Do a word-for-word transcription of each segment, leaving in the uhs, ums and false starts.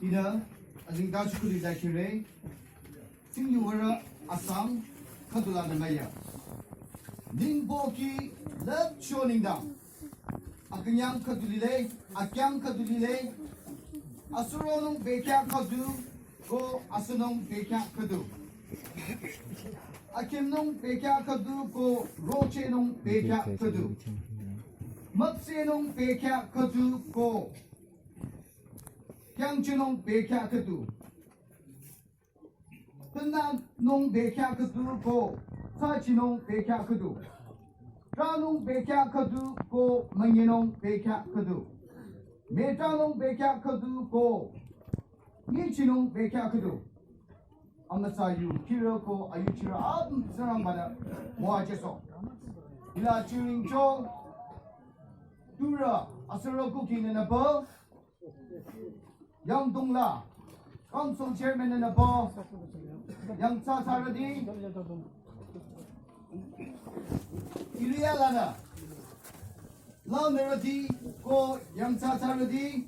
Ida, azing ta shukuri da kire. Singyu wara Assam, khüdula da maya. Ningbo ki lap cho ningdang. Akünyang khüdu lile, akyang khüdu lile. Asuronung bekya khüdu, ko asunung bekya khüdu. Akimnung bekya khüdu, ko rochenung bekya khüdu. Mapsenung bekya khüdu, ko kyangchinung bekya khüdu. Tena nung bekya khüdu ko, tsa chinung bekya khüdu. Tra nung bekya khüdu ko, mangi nung bekya khüdu. Me tra nung bekya khüdu ko, ngi chinung bekya khüdu. Amüsa yu kira ko ayu chira apüm Tsingrangba da moa jeso. Ila chiring cho, tura asura kuki nena bo, Yangdong la, Council Chairman nü nübo, yangthsathsarüti, area lanü, lanürüti, ko yangthsathsarüti,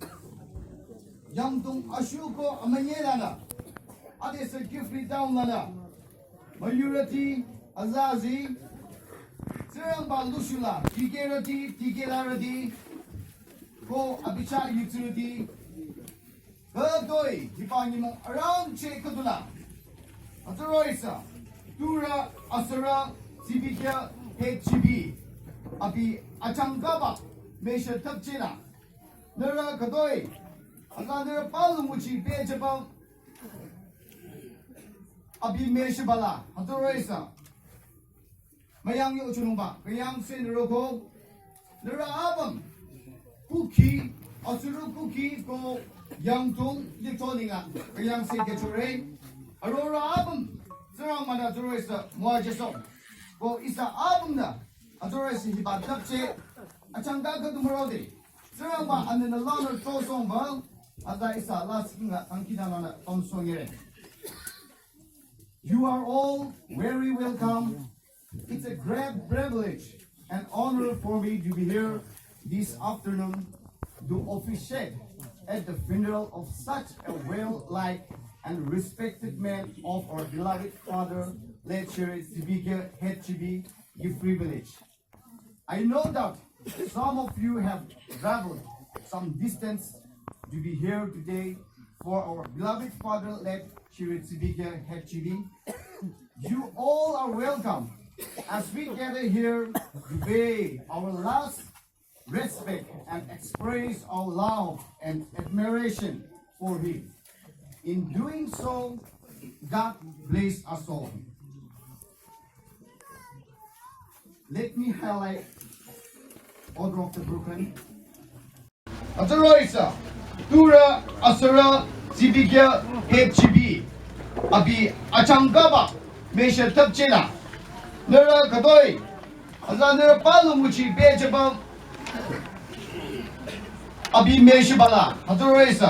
Yangdong ashu ko amünyi lanü, adesü Kiphire town lanü, majority, azazi, Tsingrangba lushula, dikehrüti, dikehlarüti, ko abicha yutsürüti, khütoi, hiba nyümong arangcheh khüdula. Atüroh-i sü, tura asura, sibikya, H G B, abi achangkaba, mesha tapchela. Nührü khütoi, aza nührü palu nguchi pehjüba, abi meshibala, atüroh-i sü. Müyang yochonungba, künyangse nührü ko, nührü apüm, kuki, asuru kuki ko Yangdong lithro ninglang, künyangse kechore, arorüh apüm, Tsingrangba nü atüroh-i sü moa jeso, ko ihsa apümnü, atüroh-i sü hiba tapcheh, achangka khüdu mürode, Tsingrangba anenü lanü trosongba, aza ihsa lasih ninglang, angkida lanü pamsongere. You are all very welcome. It's a great privilege and honor for me to be here this afternoon to officiate at the funeral of such a well-liked and respected man of our beloved father, late Shri Sibike H G B, Kiphire Village. I know that some of you have traveled some distance to be here today for our beloved father, late Shri Sibike H G B. You all are welcome as we gather here to pay our last respect and express our love and admiration for him. In doing so, God bless us all. Let me highlight order of the program. Atüroh-i sü, tura asura, sibikya, H G B, abi achangkaba, mesha tapchela. Nührü khütoi, aza nührü palu nguchi pehjüba, abi meshibala, atüroh-i sü.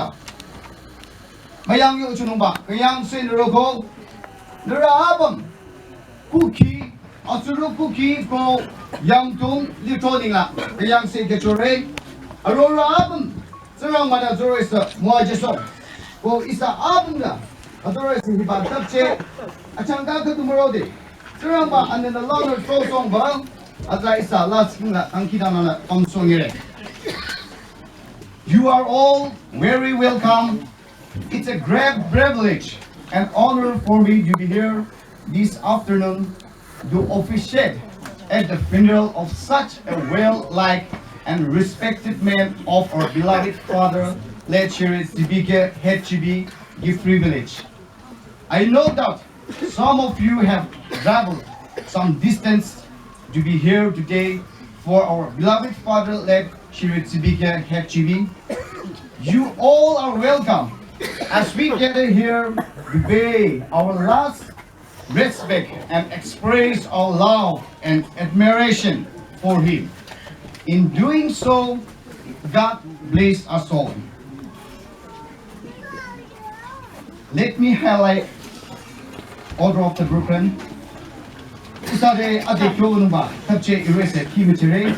Müyang yochonungba, künyangse nührü ko, nührü apüm, kuki, asuru kuki ko Yangdong lithro ninglang, künyangse kechore, arorüh apüm, Tsingrangba nü atüroh-i sü moa jeso, ko ihsa apümnü, atüroh-i sü hiba tapcheh, achangka khüdu mürode, Tsingrangba anenü lanü trosongba, aza ihsa lasih ninglang, angkida lanü pamsongere. You are all very welcome. It's a great privilege and honor for me to be here this afternoon to officiate at the funeral of such a well-liked and respected man of our beloved father, late Shri Sibike H G B, Kiphire Village. I know that some of you have traveled some distance to be here today for our beloved father, late Shri Sibike H G B. You all are welcome as we gather here to pay our last respect and express our love and admiration for him. In doing so, God bless us all. Let me highlight order of the program. Ihsa te ade kyo nungba, thapche ihrü sü ki müchire.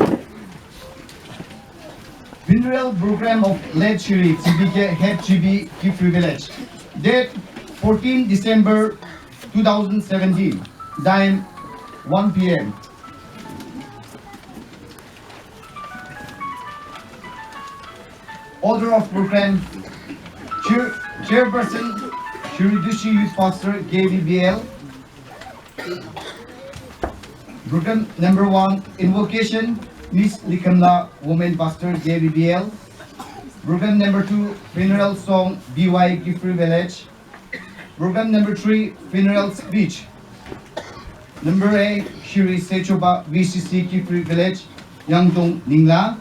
Funeral program of late Shri T B K, head G B, Kiphire Village. Date fourteen December two thousand seventeen. Time one P M. Order of program. Chair, Chairperson, Shri Dushi Youth Pastor, K B B L. Program number one, invocation, Miss Likamla, Women Pastor, K B B L. Program number two, funeral song, B Y Kiphire Village. Program number three, funeral speech. Number A, Shri Sechoba, V C C Kiphire Village, Yangdong Ninglang.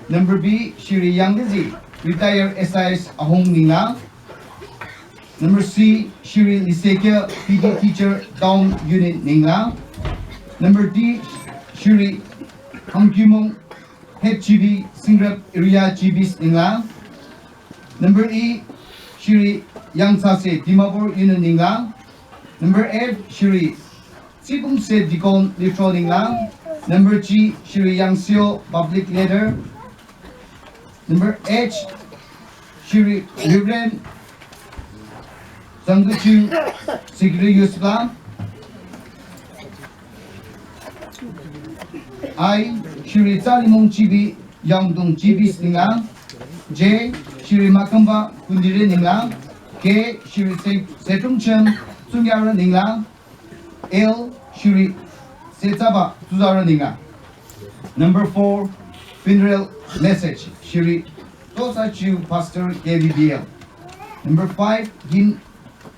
Number B, Shri Yanglizi, retired S I S Ahung Ninglang. Number C, Shri Lisekya, P D teacher, Town Union Ninglang. Number D, Shri Hangkimong, head G B, Singrap area G B Ninglang. Number E, Shri Yangsase, Dimapur Union Ninglang. Number F, Shri Sipumse, Deacon, Litro Ninglang. Number G, Shri Yangseo, public leader. Number H, Shri Reverend Zhang Guqing, Secretary Yusla. I, Shri Tsalimong G B, Yangdong G B Ninglang. J, Shri Makamba Kundire Ninglang. K, Shri Se-, Setrongchem Tsungyara Ninglang. L, Shri Setsaba Tsuzara Ninglang. Number four, funeral message, Shri Tosa Chiu, Pastor, K B B L. Number five, hymn,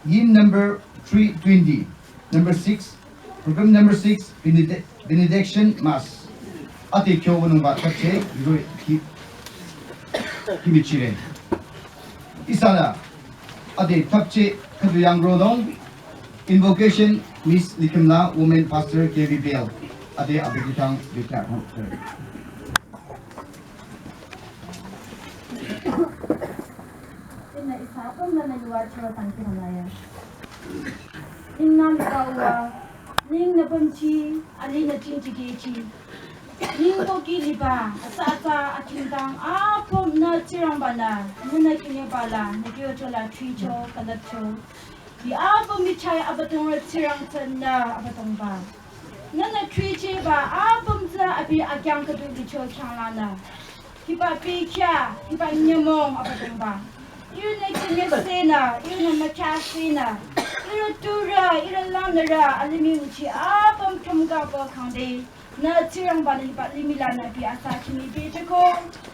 hymn number three twenty. Number six, program number six, benedict-, benediction mass. Ate kyo wünungba thapche, yurü ki, ki michire. Ihsa la, ate thapche, khüdu yang ronung, invocation, Miss Likimla, woman pastor, K B B L. Ate abi kithang, bikya hong. Ihnü ihsa apüm nü yuva chüro tangki hanaya. Ning nü liba uwa, ning nü pümchi, ali nü chingchi kechi. Ning koki liba, atsa atsa atingdang apüm nü Tsingrangba nü, nü nü kinye bala, nü kyo chola tricho, kalapcho. Hi apüm michai Abüdongrü Tsingrang tsü nü Abüdongba. Nü nü trichiba apüm tsü abi akyang khüdu licho khyanglanü. Hiba bekhyah, hiba nyümong Abüdongba. Ihrünü künyesenü, ihrünü müchasenü. Ihrü turü, ihrü langnürü, alimih nguchi apüm kümkaba khangde. Nü Tsingrangba nü hiba limih lanü bi asa kimi becheko.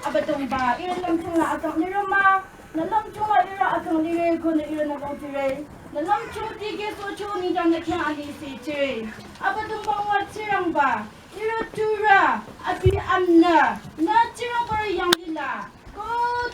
Abüdongba, ihrü lümchung la akang niroma. Nü lümchung la ihrü akang lire ko nü ihrünü longtire. Nü lümchung tikehsohcho nengdang nü khyang ali sechire. Abüdongba wa Tsingrangba. Ihrü turü, abi amnü, nü Tsingrangba yanglila, ko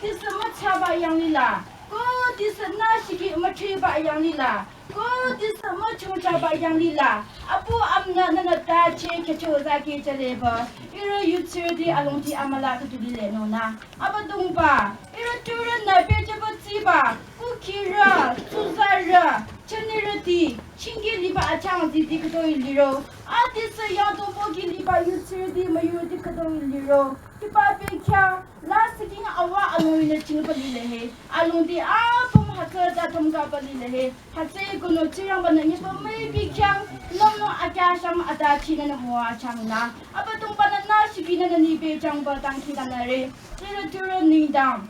disü müchaba yanglila, ko disü nü shiki mütriba yanglila, ko disü müchungchaba yanglila, apu amnü nünü tache khecho zaki chaleba, ihrü yutsirüti alongti amüla khüdu lile nonü. Abüdongba, ihrü turünü bechaba tsiba, kukhirü, tsuzarü, chünirüti, chingi liba achang zidi khütoi liro, adisü yangdongbo ki liba yutsirüti müyurüti khütoi liro, hiba bekhyah, la siking awa along inü chingba lile he, alongti apüm hütsü da tümkaba lile he, hütsü kono Tsingrangba nü nyiba müipi khyang, lümlong akyashang atachinü nü müwachangla, Abüdongba nü nü shiki nü nü nibechangba tangki lanüre, ihrü turü nengdang.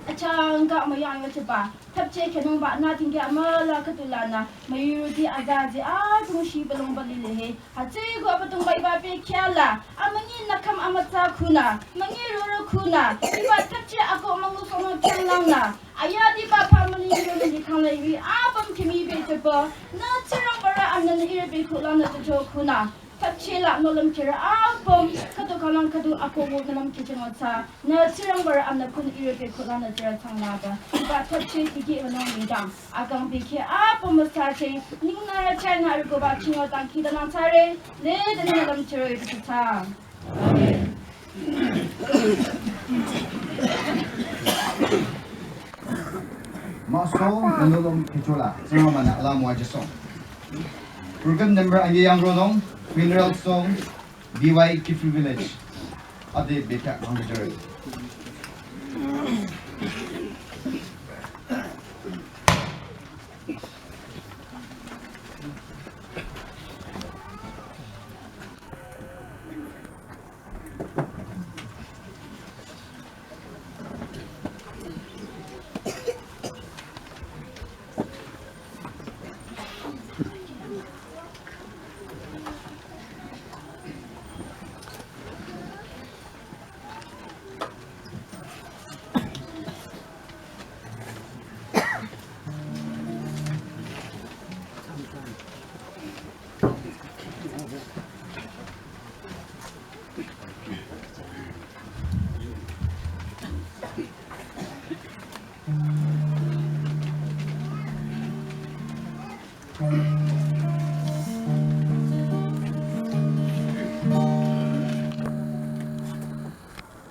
Achangka müyang yocheba, thapche khenungba nü tingki amüla khüdu lanü, müyurüti azazi adrong shiba longba lile he. Hütsüko Abüdongba hiba bekhyah la, amünyi nü kham amütsa khunü, münyi roro khunü, hiba thapche ako müngusohnung khyanglangnü, ayadiba family yurü likhangla ihrü apüm kimi bechaba, nü Tsingrangbarü amnü nü ihrü bekhu lanü chocho khunü. Thapche la nü lümkirü apüm, khüdu khalang khüdu ako wo nü lümkichinung tsa, nü Tsingrangbarü amnü khun ihrü bekhu lanü jira changlaba. Hiba thapche tiki wünung nengdang, akang bekhyah apüm müsache, ningnü china rükoba chingo tangki danang tsare, le deni nü lümkirü ibi tsa. Amen. Maso, nandolom kechola, Tsingrangba-nü ala müwajüsoh. Program number anyi yang ronung, funeral song, B Y Kiphire Village. Ade bekhyah kangkajüre.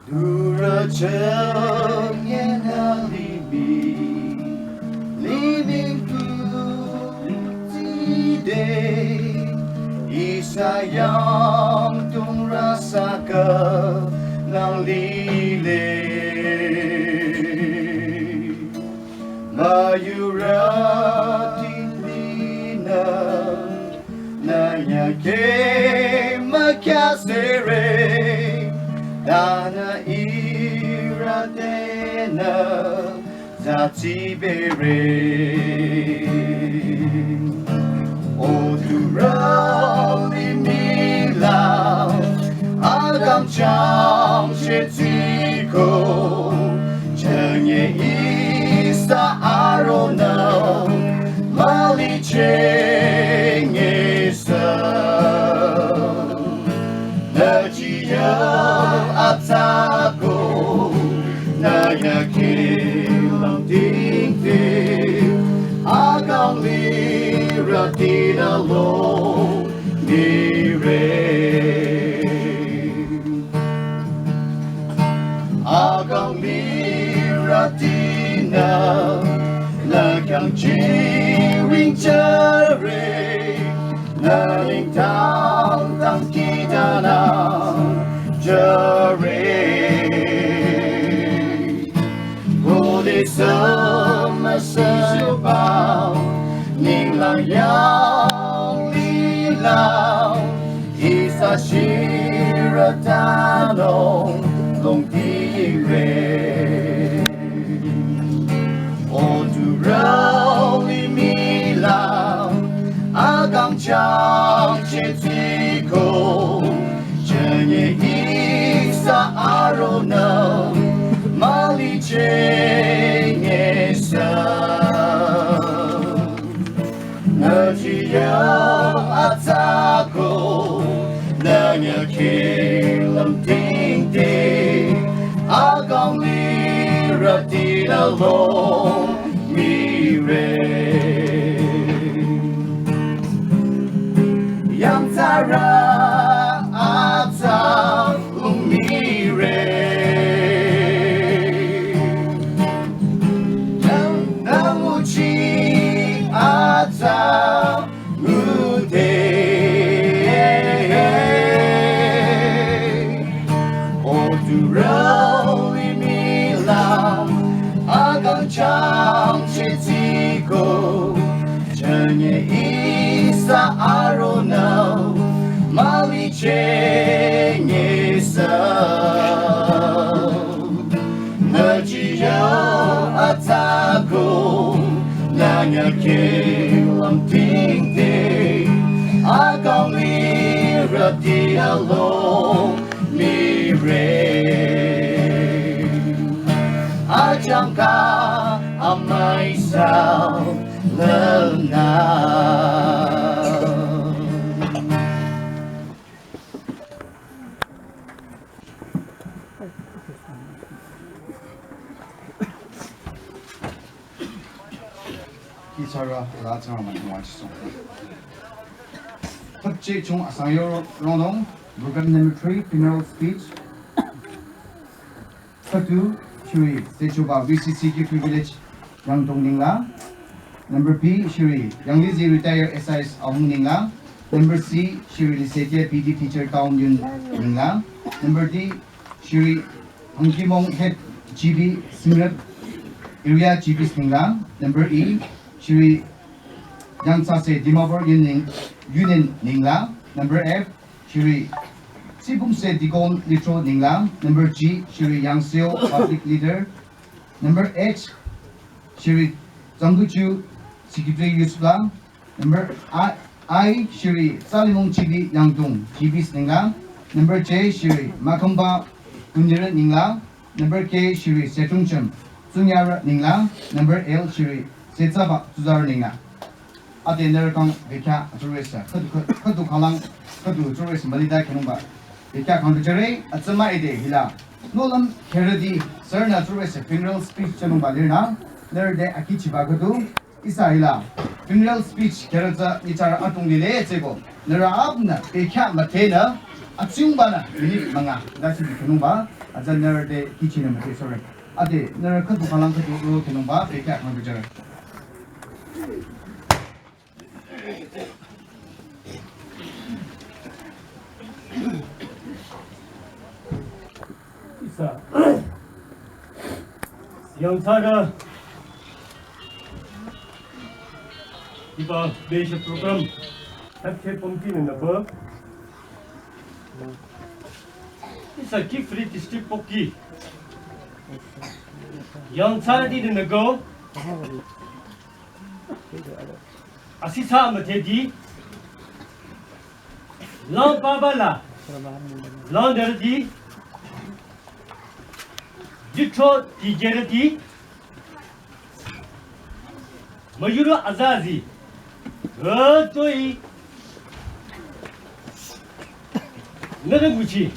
Durü chünye nü limih, limih pu tside, ihsa yangdong rüsaka nang lile. Müyurü tingdinü, nü yangkhi mükyasere, tanü ihrü tenü zatsibere. O durü limih la, akang changcheh tsiko, chünye ihsa aronung, mülicheh nyesa. Nü jiyü atsako, nü yangkhi lümtingte, akang lirütinü longmire. Akang lirütinü, nü khyang chiring jüre, nü nengdang dangkhidangnang jüre. Khodesü müsüba, ninglang yanglila, ihsa shirütanung longtire. O durü limih la, akang changcheh tsiko, chünye ihsa aronung, mülicheh nyesa. Nü jiyü atsako, nü yangkhi lümtingte, akang lirütinü longmire. Yangthsarü atsa longmire. Nang, nang uchi atsa ngude. O durü limih la, akang changcheh tsiko, chünye ihsa aronung, mülicheh nyesa. Nü jiyü atsako, nü yangkhi lümtingte, akang lirütinü longmire. Achangka amüsa lümnü. Ihsa arüh la Tsingrangba-nü müwajüsoh. Thapche chung asang yo ronung, program number three, funeral speech. Khüdu, Shri Sechoba, V C C Kiphire Village. Yangdong nengla. Number B, Shri Yanglizi retired S I S Ahung nengla. Number C, Shri Lisetia P D teacher Town Yun nengla. Number D, Shri Hangkimong head G B Simrep area G B nengla. Number E, Shri Yangsase Dimapur Union, Union nengla. Number F, Shri Sibumse Dikon Litro nengla. Number G, Shri Yangseo public leader. Number H, Shri Zangduchu secretary Yusufla. Number I, I, Shri Salimong Chibi Yangtung G B nengla. Number J, Shri Makomba Kunira nengla. Number K, Shri Setung Chem Sunyara nengla. Number L, Shri Setsaba Suzar nengla. Ade nührü kang bekya aturesa khüdu khüdu khalang khüdu aturesa malida khenungba bekya kang jere atsama ede hila nolam kheredi sir na aturesa funeral speech chenungba lirna nührü de akichiba khüdu ihsa hila funeral speech kheretsa nichara atung lile tseko nührü apna bekya matena atsiungba na minute manga dasi khenungba atsa nührü de kichina mate sorry ade nührü khüdu khalang khüdu ro khenungba bekya kang jere. Ihsa yangthsarü hiba bishop program thapkhe pümtinü nüpü ihsa Kiphire district pohki yangthsarüti nü nüko asisa müthedi lang papa la lang derüti yutho tijerüti müyurü azazi rütoi nührü nguchi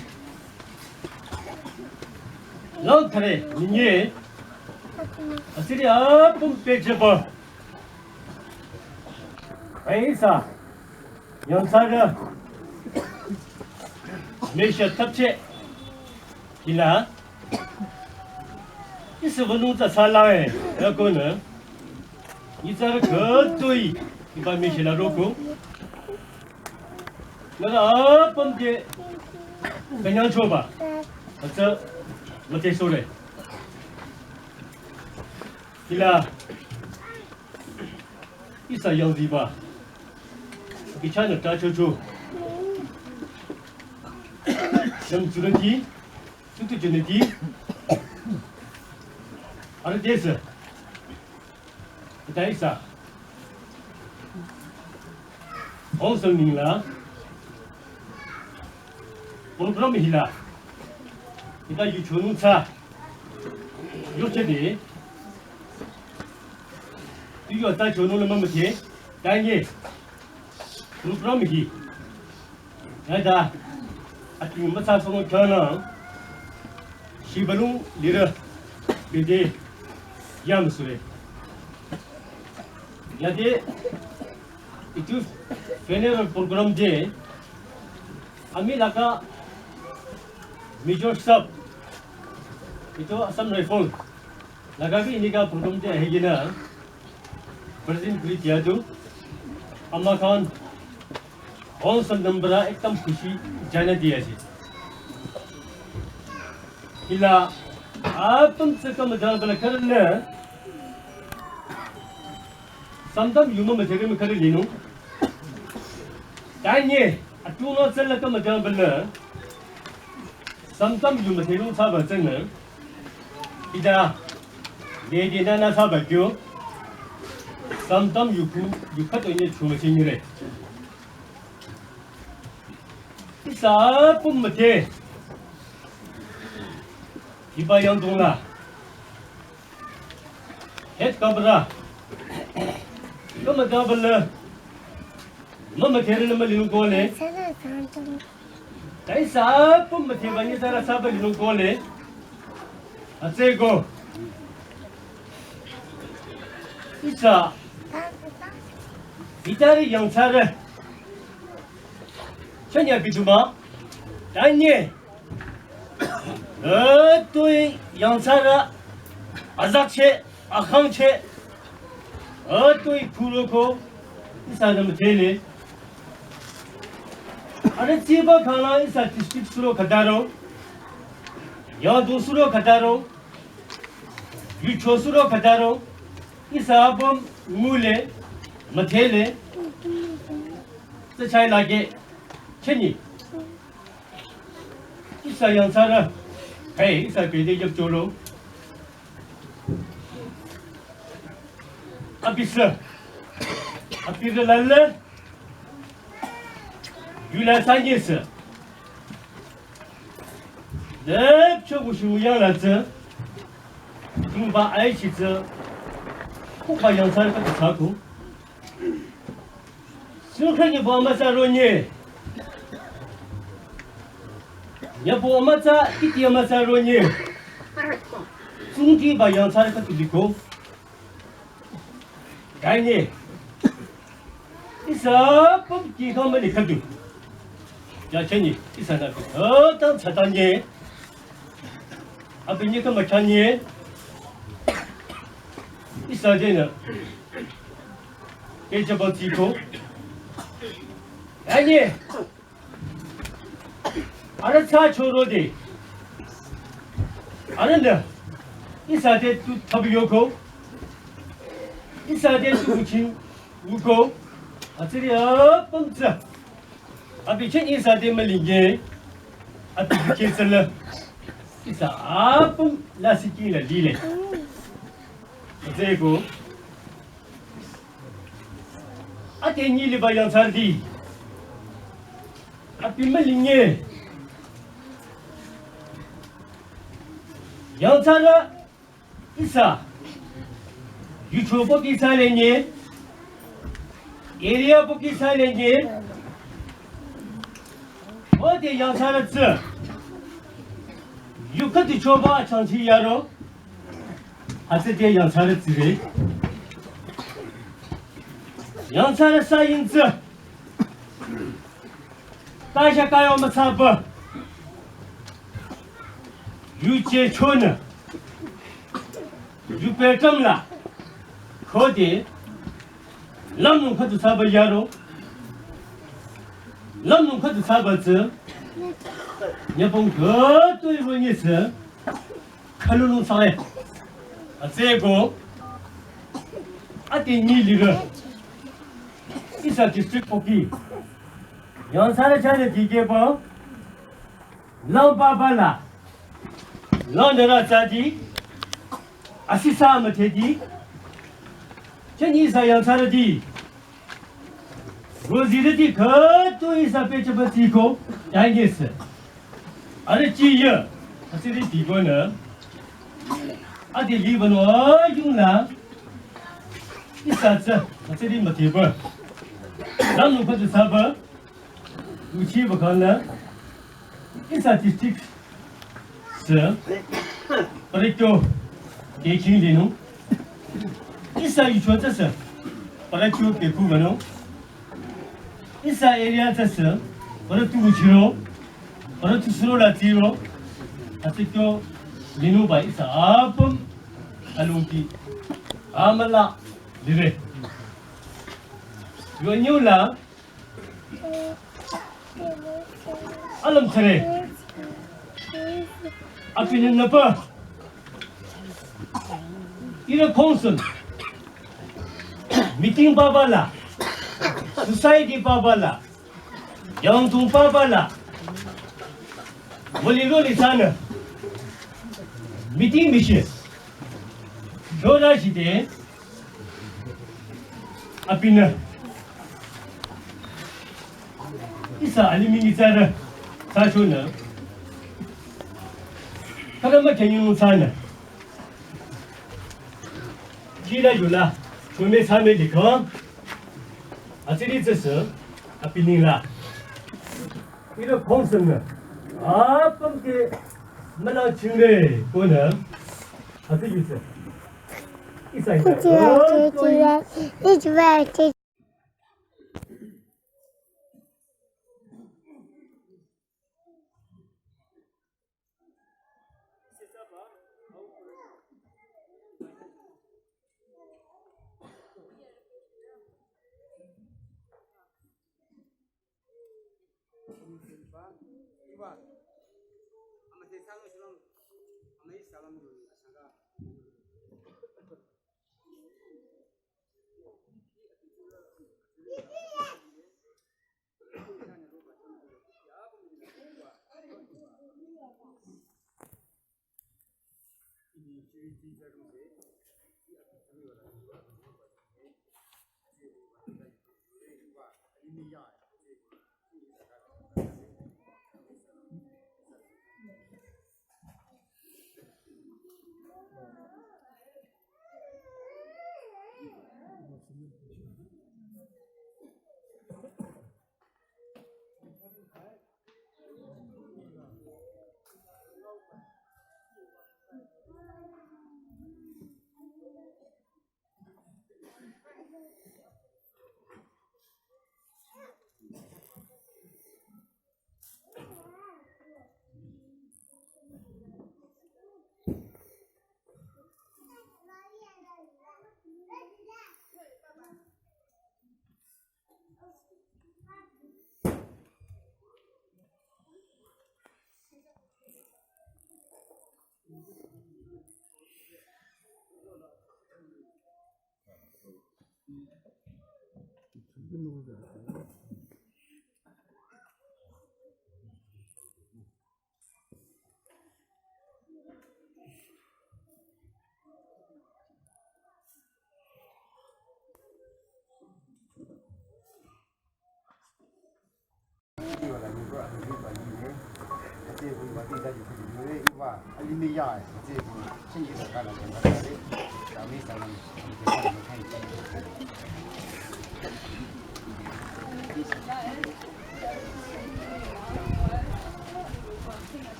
lang thare ninye asiri apüm pecheba. Aisa yangthsarü mesha thapche hila ihsa wünung tsa sala e yakonü ihsa khütoi hiba mesha la roko nührü apüm de kanyang choba atsa müte sore hila ihsa yangziba kichana ta chocho sham tsurüti tutu junüti arüh desa ita ihsa Aung San nengla program hila ita yuchonung tsa yochede tu yo ta chonung lama müthe tanye program hi yada ating mütsa sono kyanang shibalung lirü bede yamsure yade itu funeral program de ami laka Major Sahab itu Assam Rifle laka bi inika program de hegina President kuri diya tu ama khan Aung San nümbra ekdam khushi jana diya si. Hila apüm se kam da bala karne samtam yuma ma jere ma kare linu. Tanye atuno se la kam da bala samtam yuma jere sa ba zeng ne. Ida de de na na sa ba kyo. Samtam yuku yukat onye chuma chingre. Ihsa apüm müthe hiba yangdong la head kabra kama kabla mama therü nama linung kole. Ta ihsa apüm müthe ba nyitsarü saba linung kole. Atseko ihsa hitari yangthsarü chanya bichuma tanye rütoi yangthsarü azakche akhangche Atoi khüroko ihsanü müdhele. Arüh tsiba khangla ihsa district suro khütaro. Yangdong suro khütaro. Yucho suro khütaro. Ihsa apüm ngule, müdhele. Tsü chai lage. Chenyi. Ihsa yangthsarü. Hey, ihsa bede yapcholo. Abisü. Abirü lale. Yula sanyesü. Lepcho kushi muyang la tsü. Tingba aichi tsü. Kuba yangthsarü kata saku. Sungkha nyepo amütsa ronye. Nyepo amütsa, kiti amütsa ronye. Sungkha ba yangthsarü khüdu liko. Kanye. Ihsa püm ki kama li khüdu. Ya chenyi, ihsa na khüdu. Tang tsatanye. Abinye kama chanye. Ihsa jena. Kechaba tsiko. Anye. Arüh tsü choro de. Arüh nü. Ihsa te tu tabi yoko. Ihsa te tu uchin yuko. Atsiri apüm tsü. Abi chen ihsa te malinge. Abi ke tsala. Ihsa apüm la siki la lile. Atsiri ko. Ate nyi liba yangthsarüti. Abi malinge. Yangthsarü ihsa. Yucho po ki sa lenye. Area po ki sa lenye. Ode yangthsarü tsü. Yu khüdu choba achangchi yaro. Atsü te yangthsarü tsire. Yangthsarü sa ying tsü. Kasha kayo mütsaba. Yu che chonü. Yu pe kamla. Khode. Lamnung khüdu saba yaro. Lamnung khüdu saba tsü. Nyapong khüdu ibo nyesü. Khalulung sale. Atsü ko. Ate nyi lirü. Ihsa district poki. Yangthsarü chane dikehba. Lang papa la. Lang nara tsadi. Asisa müthedi. Chenyi ihsa yangthsarüti. Rozirüti khüdu ihsa pechaba tsiko, yangthsarü. Arüh chiye, asiri tiko nü. Adi liba nü ayung la. Ihsa tsü, asiri mütheba. Lamnung khüdu saba. Uchi bakana, ihsa district sü, parikyo, keking linung. Ihsa yucho tsü sü, parikyo keku banung. Ihsa area tsü sü, paratu uchiro, paratu suro la tiro, atikyo linung ba ihsa apüm, alungki, amala, lire. Yo nyu la, Alüm thare. Apinü napa. Ira council. Meeting papa la. Society papa la. Yangtung papa la. Wali loli sana. Meeting mishi. Shoda shide. Apinü. Ihsa alimih nitsarü. Sachonü. Kadama kenyung sana. Kila yula. Chome same dikha. Asiri tsese. Apinila. Ilo council nü. Apüm ke mala chingre. Konü. Asiri tsese. Ihsa ihsa.